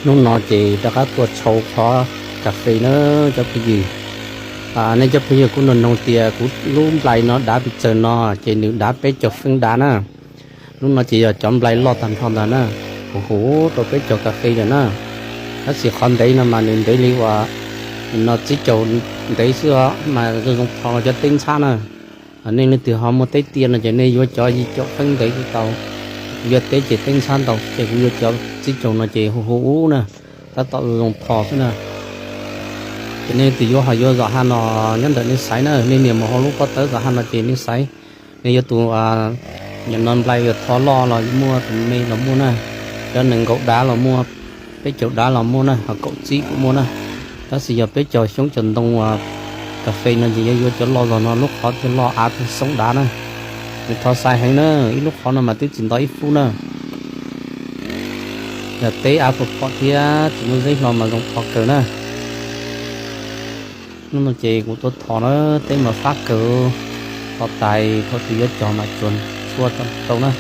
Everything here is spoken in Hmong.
Hnub no ces rov qab tuaj tshau qhov kas fes na cov phooj ywg. Nej cov phooj ywg kuj noog noog tias kuv lub nplai no dav pes tsawg no, ces nws dav peb caug feeb dav na. Lub no ces yog cov nplai loj tag nrho ntag na, huv huv rau peb caug kas fes lawm na. Tab sis qhov ntev no mas nws ntev li uas, no tsib caug ntev xwb os, mas zoo zoo phom los cov teb ntxhab na. Nej leej twg ho muaj teb tiaj no ces nej yuav cov yim caum feeb ntev kuj tau. Kuv yuav teb ces teb ntxhab ntau ces kuv yuav cov tsib caug no ces huv huv ub na, tab tom zoo zoo phom xwb na. Ces nej leej twg yuav ho yuav zom haj no nyob ntawm nej xaiv na, nej nias mus hauv lub pob tawb zom haj no ces nej xaiv. Nej yuav tus, nim no nplai yuav thov loj los muaj, tus me los muaj na, cov nees nkaum dav los muaj, peb caug dav los muaj na, ho kaum tsib kuj muaj na. Tab sis yog peb caug xyoob caug ntoo uas kas fes no ces yuav yuav cov loj zog no, lub qhov thiaj loj av thiaj xoob dav na. Nws thov xaiv heev na, ib lub qhov no mas twb tsis nto ib fub na. Yog teb av phom phom thiab tsis muaj zeb hlo mas zoo phom kawg na. Hnub no ces kuv tuaj thov na, teb mas fab kawg, thov tais thaum twg yuav cog mas tsuas tshua tau na.